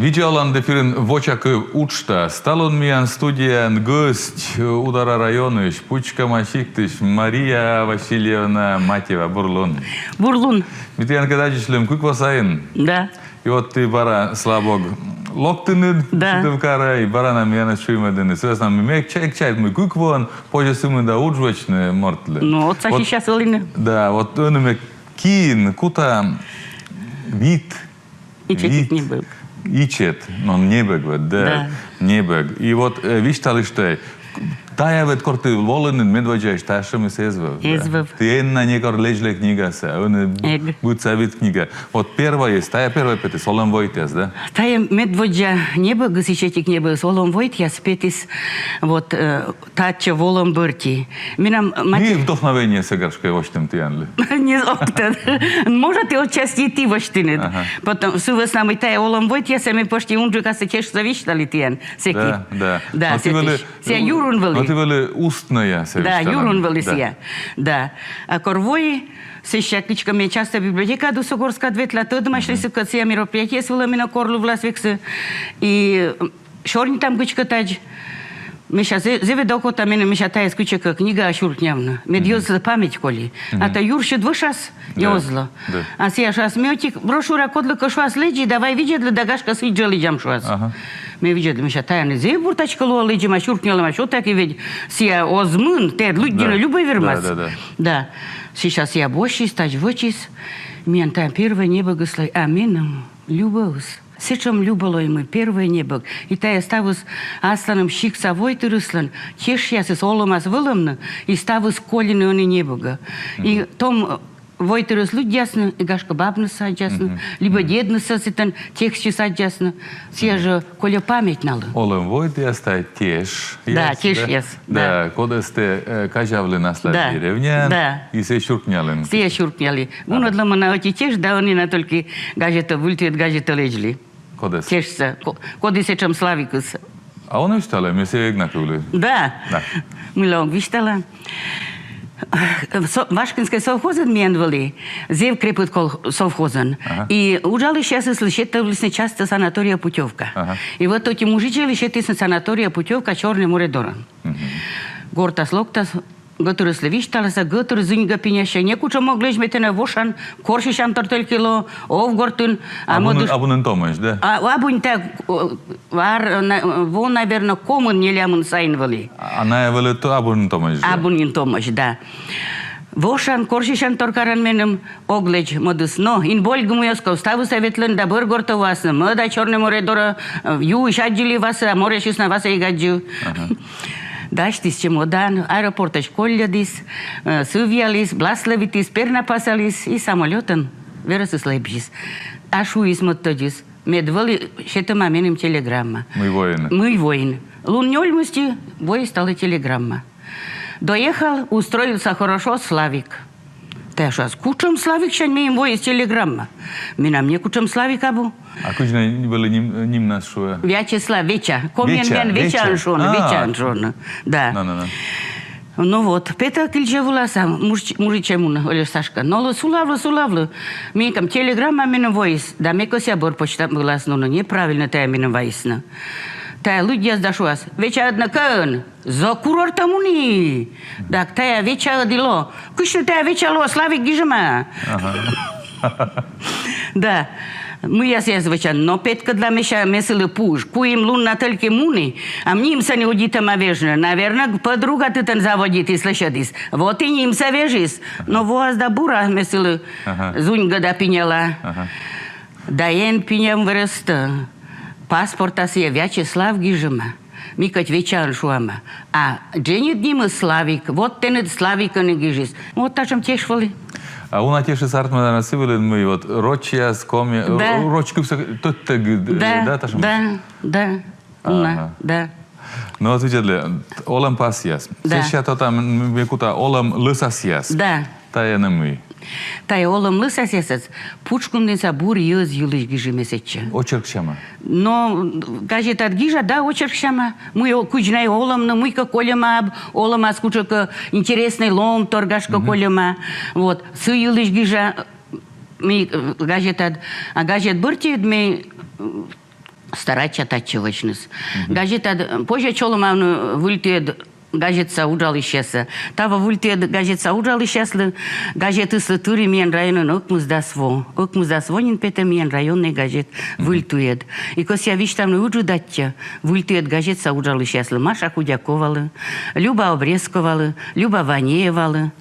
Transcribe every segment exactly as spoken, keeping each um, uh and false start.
Видза оланныд! Эфирын «Вочакыв» уджтас. Талун миян студияын гӧсть, э, Удора районысь, Пучкома сиктысь Мария Васильевна Матева. Бур лун. Бур лун. Ми тіянкӧд аддзысьлім кык во сайын. Да. И вот ті бара, слава богу, локтінныд, да, Сыктывкарӧ, и бара на миянӧс сюймӧдінныд. Сы вӧсна мый ме эг чай-, эг чайт, мый кык воӧн позьӧ сы мында удж вӧчны мортлы. Ну, отсасьӧ вот, сейчас вӧліны. Да, вот ӧні ме киин кута вит Ичӧтик небӧг. Ичӧт, но небӧг вед, да. Да. Небӧг. И вот, э, висьталышт тай. Тая вед кор ті волінныд медводдзаысь, тая сэтшӧмыс эз вӧв, да. Эз вӧв. Ті эн на некор лэдзлӧй книгасӧ, а ӧні быдса вит книга. Вот первойыс, тая первой петіс, «Олӧм войтъяс», да? Тая медводдза небӧгыс, ичӧтик небӧгыс, «Олӧм войтъяс» петіс, вот, э, татчӧ волӧм бӧрти. Менам мати... Ми вдохновениесӧ, гашкӧ, восьтім тіянлы. Не, ог тӧд. Может, и отчасти ті восьтінныд. Ага. Потом, сы вӧсна мый тая «Олӧм войтъяс» ме пӧшти унджыкасӧ тешсӧ висьталі тіян сэки. Да, да. Да, но ті вӧлі, сія юрын вӧлі. Но ті вӧлі устнӧя, сэсся. Да, юрын вӧлі сія. Да. А кор вои, сэсся кыдзкӧ ме часто библиотекаад, Усогорскаад ветла, тӧдмасьлі сыкӧд сія мероприятиеыс вылӧ, менӧ корлывлас вексӧ. И сёрнитам кыдзкӧ тадз. Мися, зэв, зэв окота меным, мися, тайӧс кыдзкӧ книгаӧ сюркнявны. Мед йӧзыслы память коли. А то юрсьыд вӧшас, и оз ло. Да. А сія шуас, ме ӧтик брошюра кодлыкӧ, шуас, лэдзи, давай видзӧдлы, да, гашкӧ, сідз жӧ лэдзам, шуас. Ага. Ме видзӧдлі, мися, тая нин зэв бур тадзкӧ лоӧ лэдзӧма, сюркнялӧма, всё-таки ведь сія оз мын, тэд лыддьыны любӧй вермас. Да, да, да. Да. Сэсся сія босьтіс, тадз вӧчис. Миян тая первой небӧгыслӧн, а меным любӧыс. Сэтшӧм любӧ лои, мый первой небӧг. И тая ставыс асланым сиктса войтырыслӧн тешъясыс олӧмас вӧлӧмны, и ставыс колины ӧні небӧгӧ. И том войтырыс лыддясны, и, гашкӧ, бабнысӧ аддзасны, либӧ деднысӧ сэтӧн текстсьыс аддзасны. Сія жӧ кольӧ память налы. «Олӧм войтъяс» — тая тешъяс. Да, тешъяс, да. Да, кодӧс тэ, э, казявлін аслад деревняын, да, и сійӧс сюркнялін. Сійӧс сюркнялі. Ага. Вунӧдлӧма на ӧти теш, да ӧні на только газетӧ, выльтыд газетӧ лэдзлі. Кодӧс? Тешсӧ. Ко-, коді сэтшӧм Славикыс. А он висьталӧ, ме сійӧс эг на кывлы. Да. Да. Мыйла ог висьтала. Со-, Вашкинскӧй совхозын миян вӧлі, зэв крепыд кол-, совхозын. Ага. И уджалысьясыслы сетӧвлісны часто санатория путёвка. Ага. И вот ӧти мужичӧйлы сетісны санатория путёвка Чёрное море дорӧ. Мгм. Гортас локтас, гӧтырыслы висьталас, а гӧтыр зыньгӧ пинясьӧ, некутшӧм ог лэдз, ме тэнӧ вошан, корсьысянтор только лоӧ, ов гортын, а... Абу нин, мӧдыс-, абу нин томӧсь, да? А, абу нин, тая, о, ар, на, во, наверно, комын, нелямын сайын вӧлі. А ная вӧлі то, абу нин томӧсь, да? Абу нин томӧсь, да. Вошан, корсьысянтор каран меным, ог лэдз, мӧдыс. Но Инбольгы муяс кӧ, ставыс ветлӧны да бӧр гортӧ воасны, мӧда Чёрное море дорӧ, э, юысь аддзылі васӧ, а моресьыс на васӧ эг аддзыв. Ага. Дасьтіс чемодан, аэропортысь колльӧдіс, э, сывъяліс, бласлӧвитіс, пернапасаліс и самолётӧн верӧсыслы эбзис. А шуис мӧдтӧдзыс, мед вӧлі сетӧма меным телеграмма. Мый воин. Мый воин. Лун нёль мысти воис талы телеграмма. Доехал, устроился хорошо Славик. Тая шуас, кутшӧм Славиксянь меным воис телеграмма. Менам некутшӧм Славик абу. А кыдз нӧ вӧлі ним-, нимнас шуӧ? Вячеслав, Веча. Комиӧн миян Вечаӧн шуӧны, Вечаӧн шуӧны. Да. Но, но, но. Ну вот, петӧ кильчӧ вылас, а муж-, мужичӧй мунӧ, Ӧльӧ Сашка. Но, сулавлы, сулавлы. Мыйкӧ телеграмма меным воис, да ме кӧсъя бӧр почта вылас нуны. Неправильно тая меным вайисны. Тая лыддяс да шуас: Вечаыд нӧ кӧн? Зӧк курортӧ муні. Так тая Вечаыд и лоӧ. Кыдз нӧ тая Веча лоӧ Славик гижӧма? Ага. Да. Мыйясӧс вӧчан. Но петкӧдла, мися, ме сылы пуыш. Куим лун на только муні, а нимсӧ нин удитӧма вежны. Наверно, подруга тытӧн заводитіс, лӧсьӧдіс. Вот и нимсӧ вежис. Но воас да бура, ме сылы зуньгӧда пиняла. Ага. Да эн пиням верӧстӧ. Паспортас сія Вячеслав гижӧма. Ми кӧть Вечаӧн шуам. А дженьыд нимыс Славик. Вот тэныд Славикӧн и гижис. Вот татшӧм теш вӧлі. А уна тешыс, артмӧ, наверно, сы вылын, мый вот рочьяс, коми, э, роч кывсӧ тӧдтӧгыд, э, да, татшӧм? Да, да. Уна, да. Ну вот видзӧдлы, олӧм пасъяс. Да. Сэсся то там, м, ме кута, олӧм лӧсасъяс. Да. Тая нӧ мый? Тая олӧм лӧсасъясыс Пучкун дінса бур йӧз йылысь гижи ме сэтчӧ. Очерк сяма? Но газетад гижа, да, очерк сяма. Мый о-, кыдз найӧ олӧмны, мыйкӧ кольӧма, аб-, олӧмас кутшӧмкӧ интереснӧй лоӧмтор, гашкӧ, кольӧма. Вот. Сы йылысь гижа ми, э, газетад. А газет бӧртиыд ми, э, старайтча татчӧ вӧчныс. Газетад, э, позьӧ чолӧмавны выльтуйӧд газетса уджалысьяссӧ. Таво выльтуйӧд газетса уджалысьяслы, газетыслы тыри миян районын ӧкмысдас во. Ӧкмысдас во нин петӧ миян районнӧй газет «Выльтуйӧд». И кӧсъя висьтавны ыджыд аттьӧ выльтуйӧд газетса уджалысьяслы: Маша Худяковалы, Люба Обрезковалы, Люба Ванеевалы,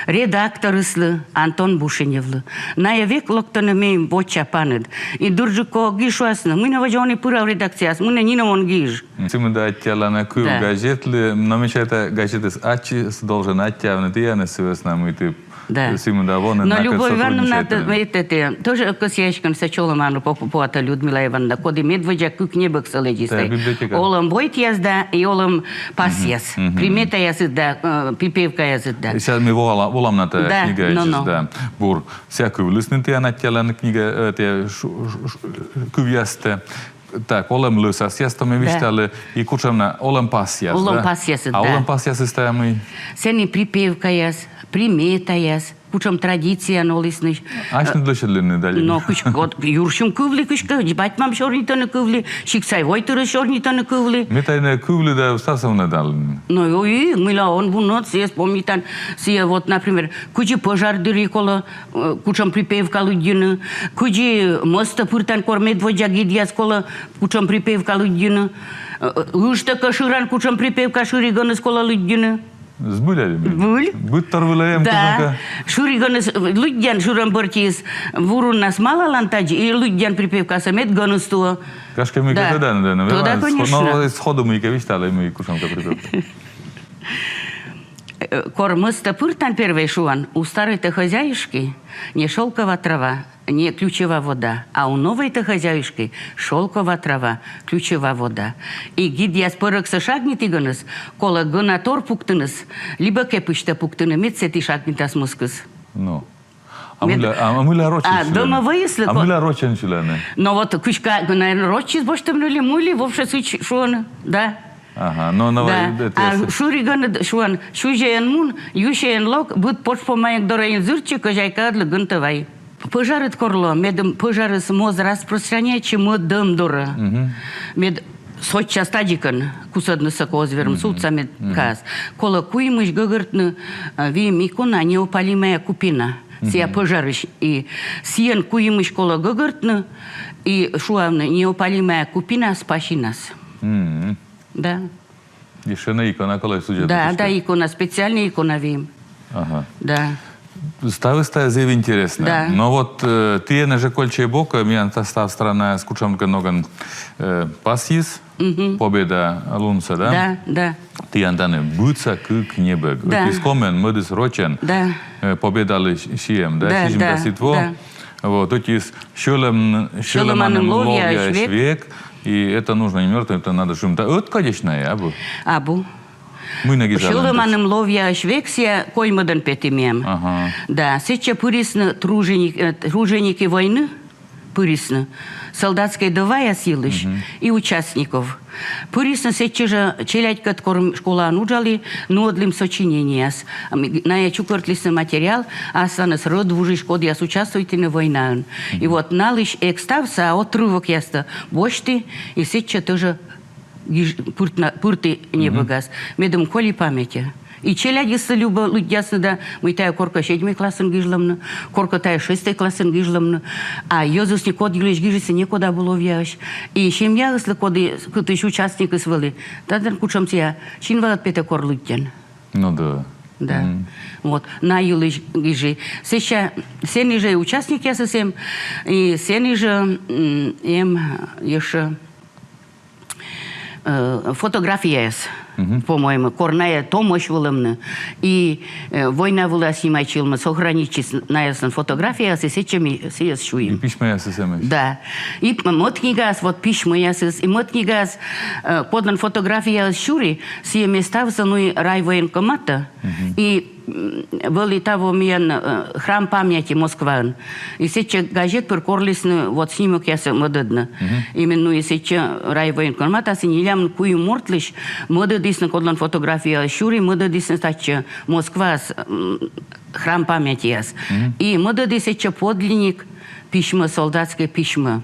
редакторыслы Антон Бушеневлы. Найӧ век локтӧны мем воча паныд. И дырджык кӧ ог гиж, шуасны: «Мый нӧ водзӧ он и пырав редакцияас, мый нӧ нинӧм он гиж?» Сымында аттьӧалана кыв газетлы, но ме чайта, газетыс ачыс должен аттьӧавны тіянӧс сы вӧсна, мый ті сымында воны. Но, Любовь Ивановна, это, тоже кӧсъяськӧ сійӧс чолӧмавны, по-, по-, поэт Людмила Ивановна, коді медводдза кык небӧгсӧ лэдзис тай. Олӧм войтъяс да и олӧм пасъяс. Приметаясыд да, э, припевкаясыд да. Сейчас ми вола-, волам на тайӧ книгаӧдзыс, да. Бур. Сійӧ кывлісны тіян аттьӧалана книга, э, тіян шу-, шу-, шу-, кывъястӧ. Так, олӧм лӧсасъястӧ ме висьталі, и кутшӧм на, олӧм пасъяс, да? Олӧм пасъясыд, да. А олӧм пасъясыс тайӧ мый? Сэні припевкаяс, приметаяс, кутшӧм традицияӧн олісны. Асьныд лӧсьӧдлінныд али? Но, кыдзкӧ, вот, юрсюм кывлі кыдзкӧ, бать-мам сёрнитӧны кывлі, сикт-сай войтырыс сёрнитӧны кывлі. Ме тай на кывлі да ставсӧ на далі. Но, ой, мыйла он вунӧд, сійӧс помнитан, сійӧ, вот, например, кыдзи пӧжар дырйи колӧ, э, кутшӧм припевка лыддьыны, кыдзи мӧстӧ пыртан, кор медводдза гидъяс колӧ, кутшӧм припевка лыддьыны, э, ыжтӧ кӧ шыран, кутшӧм припевка шыригӧныс колӧ лыддьыны. Збыль али мый? Збыль. Быдтор вылӧ эм кутшӧмкӧ. Да. Шыригӧныс, э, лыддян шырӧм бӧртиыс, вуруннас малалан тадзи и лыддян припевкасӧ, мед гӧныс туӧ. Гашкӧ, мыйкӧ тӧдан, да, но, конечно. Но, сходу мыйкӧ висьталі, мый кутшӧмкӧ припевка. Э, кор мӧстӧ пыртан, первой шуан: у старой-то хозяюшки не шёлкова трава, не ключева вода, а у новой-то хозяюшки шёлкова трава, ключева вода. И гидъяс пӧрӧгсӧ шагнитігӧныс колӧ гӧна тор пуктыныс либӧ кепысьтӧ пуктыны, мед сэті шагнитас мӧскыс. Ну. А мыйла, а мыйла рочӧн сьылӧны? А домовӧйыслы... А мыйла рочӧн сьылӧны? Но вот кыдзкӧ, наверно, рочыс босьтӧмны ли, мый ли, вообще сідз шуӧны, да. Ага, но, но, да. А шыригӧныд шуӧны: сюзьӧ эн мун, юсьӧ эн лок, быд подшпо маник дорӧ эн зыртчы, кӧзяйкаыдлы гӧнтӧ вай. Пӧжарыд кор лоӧ, медым пӧжарыс моз распространяйтчы мӧдӧм дорӧ. Мед сотчас тадзикӧн кусӧднысӧ кӧ оз вермы, сувтса мед каас. Колӧ куимысь гӧгӧртны, э, вим икона, неопалимая купина. Сійӧ пӧжарысь. И сійӧн куимысь колӧ гӧгӧртны и шуавны: неопалимая купина спаси нас. Да. Ещӧ на икона колӧ судзӧдны. Да, да, икона, специальнӧй икона вим. Ага. Да. Ставыс тайӧ зэв интереснӧ. Да. Но вот, э, тіянӧ жӧ кольччӧй бокӧ, миян та став странаяс кутшӧмкӧ ногӧн, э, пасйис Победа лунсӧ, да? Да, да. Тіян тані быдса кык небӧг. Да. Ӧтиыс комиӧн, мӧдыс рочӧн. Да. Э, Победалы с-, сиӧм, да? Да, да. Сизимдасӧд во. Да. Вот, ӧтиыс сьӧлӧм-, сьӧлӧманым ловъяӧсь век. И это нужно не мёртвым, это надо живым. Да, ӧткодьӧсь найӧ, абу? Абу. Мый нӧ гижаланныд? Сьӧлӧманым ловъяӧсь век, сійӧ коймӧдӧн петіс мем. Ага. Да, сэтчӧ пырисны труженик-, э, труженики войны пырисны. Солдатскӧй дӧваяс йылысь и участников. Пырисны сэтчӧ жӧ челядькӧд, кор м школаын уджалі, нуӧдлім сочинениеяс. М, найӧ чукӧртлісны материал асланыс рӧдвужысь, кодъяс участвуйтӧны войнаын. И вот налысь эг ставсӧ, а отрывокъястӧ босьті, и сэтчӧ тоже гиж-, пыртна-, пырті небӧгас. Медым коли памятьӧ. И челядьыс любӧ лыддясны да, мый тайӧ коркӧ седьмӧй классын гижлӧмны, коркӧ тайӧ шестӧй классын гижлӧмны. А йӧзыс нин, код йылысь гижисны, некод абу ловъяӧсь. И семьяыслы, коді, кытысь участникыс вӧлі, таӧн кутшӧм сійӧ синваыд петӧ, кор лыддян. Ну да. Да. Вот. На йылысь гижи. Сэсся, сэні жӧ участникъясыс эм, и сэні жӧ, м, эм ещӧ э, фотографияяс, по-моему, кор найӧ томӧсь вӧлӧмны. И, э, война вылас снимайтчылӧмӧн сохранитчис найӧслӧн фотографияяс, и сэтчӧ ми сійӧс сюйим. И письмӧясыс эмӧсь. Да. И м-, мӧд книгаыс, вот письмӧясыс, и мӧд книгаыс, э, кодлӧн фотографияыс сюри, сійӧ ме ставсӧ нуи райвоенкоматӧ. И м, вӧлі таво миян, э, храм памяти Москваын. И сэтчӧ газет пыр корлісны вот снимокъяссӧ мӧдӧдны. Именно и сэтчӧ райвоенкоматас нелямын куим мортлысь мӧдӧдісны, кодлӧн фотографияыс сюри, мӧдӧдісны татчӧ Москваас, м, храм памятияс. И мӧдӧді сэтчӧ подлинник письмӧ, солдатскӧй письмӧ.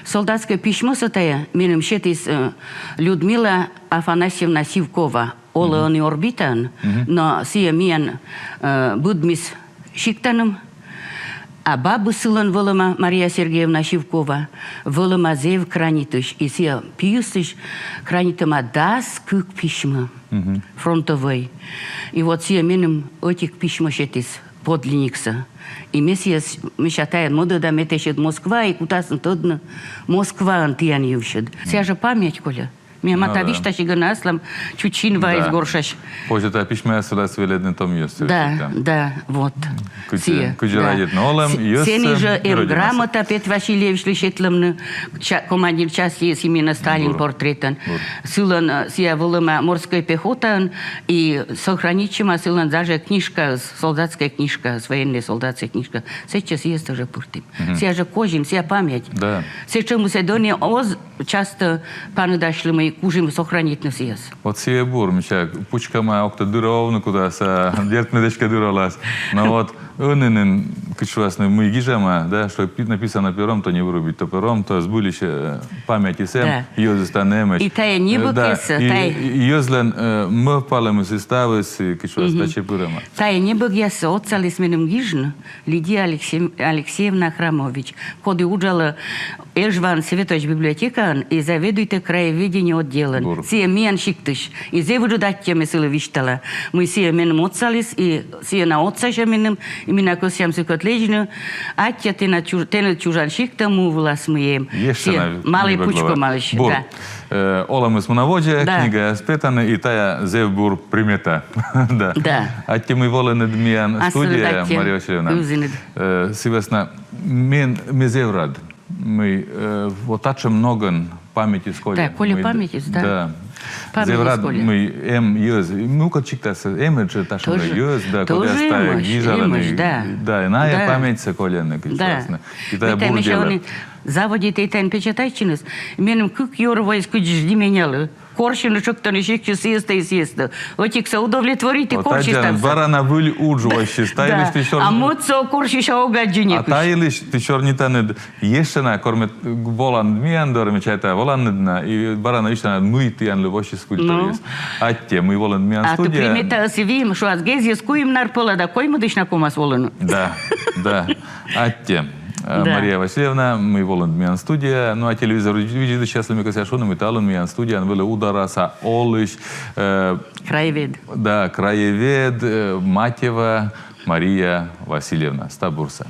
Солдатскӧй письмӧсӧ тайӧ меным сетіс э, Людмила Афанасьевна Сивкова. Олӧ ӧні орбитаын, но сійӧ миян э, быдмис сиктаным. А бабыс сылӧн вӧлӧма, Мария Сергеевна Сивкова, вӧлӧма зэв кранитысь, и сійӧ пиыслысь кранитӧма дас кык письмӧ, фронтӧвӧй. И вот сійӧ меным ӧтик письмӧ сетіс, подлинниксӧ. И ме сійӧс, мися, тайӧ мӧдӧда, ме тэчӧд Москваӧ, и кутасны тӧдны Москваын тіян йывсьыд. Сійӧ жӧ память, Коля. Ме мата висьтасигӧн аслам чуть синваыс горшась. Позьӧ тайӧ письмӧяссӧ велӧдны томъяссӧ. Да, да, вот. Кыдзи, кыдзи радейтӧны олӧм йӧзсӧ. Сэні жӧ эм грамота Петр Васильевичлы сетлӧмны, командир частьыс именно Сталин портретӧн. Сылӧн э, сійӧ вӧлӧма морскӧй пехотаын, и сохранитчӧма сылӧн даже книжкаыс, солдатскӧй книжкаыс, военнӧй солдатскӧй книжка. Сэтчӧ сійӧс тоже пыртім. Сійӧ жӧ козин, сійӧ память. Да. Сэтшӧмыс ӧні оз часто паныдасьлӧмӧй, кужим сохранитны сійӧс. Вот сійӧ бур, мися, пучкӧма ог тӧд, дыр овны кутас, а дерт ме эськӧ дыр олас. Но вот ӧні нин, кыдз шуасны, мый гижӧма, да, что написано пером, то не вырубить топором, то збыльысь э, памятьыс эм, йӧзыс тані эмӧсь. И тайӧ небӧгъяссӧ, тайӧ. Йӧзлӧн э, мӧвпалӧмыс и ставыс, кыдз шуасны, татчӧ пырӧма. Тайӧ небӧгъяссӧ отсаліс меным гижны Лидия Алексеевна Храмович, коді уджалӧ Эжваын светоч библиотекаын и заведуйтӧ краеведение отделӧн. Сійӧ миян сиктысь. И зэв ыджыд аттьӧ ме сылы висьтала. Мый сійӧ меным отсаліс, и сійӧ на отсасьӧ меным, и ми на кӧсъям сыкӧд лэдзны. Аттьӧ тэныд чужан сиктӧ, му вылас, мый эм. Сійӧ малӧй пучкӧмалысь. Бур. Э, олӧмыс мунӧ водзӧ, книгаяс петӧны, и тайӧ зэв бур примета. Да. Аттьӧ, мый волінныд миян студияӧ, Мария Васильевна. Э, сы вӧсна ме зэв рад, мый э, вот татшӧм ногӧн памятьыс колӧ. Да, колӧ памятьыс, да. Зэв рад, мый эм йӧз, мукӧд сиктас эмӧсь жӧ татшӧм йӧз, да, кодъяс тайӧ гижалӧны, да, и найӧ памятьсӧ колӧны, кыдз шуасны. И тайӧ бур делӧ. Заводитӧй тайӧн печатайтчыныс, меным кык ёрвоис кыдзи жӧ менялӧ. Корсьыны тшӧктӧны сиктсьыс сійӧстӧ и сійӧстӧ. Ӧтиксӧ удовлетворитӧй, корсьысь ставсӧ. Бара на выль удж воссис. Тайӧ йылысь ті сёр... А мӧдсӧ корсьысь ог аддзы некысь. А тайӧ йылысь ті сёрнитанныд ещӧ на, кор ме волан миян дорӧ, ме чайта, воланныд на, и бара на висьтанныд, мый тіянлы воссис культураыс. Аттьӧ, мый волінныд миян студияӧ. А ті приметаыс эм, шуас, гезйыс куимнар пӧла да коймӧдысь на ковмас волыны. Да, да. Аттьӧ. Э, Мария Васильевна, мый волінныд миян студияӧ. Ну, а телевизор видзӧдысьяслы ме кӧсъя шуны, мый талун миян студияын вӧлі Удараса олысь, э, краевед. Да, краевед, э, Матева Мария Васильевна. Став бурсӧ.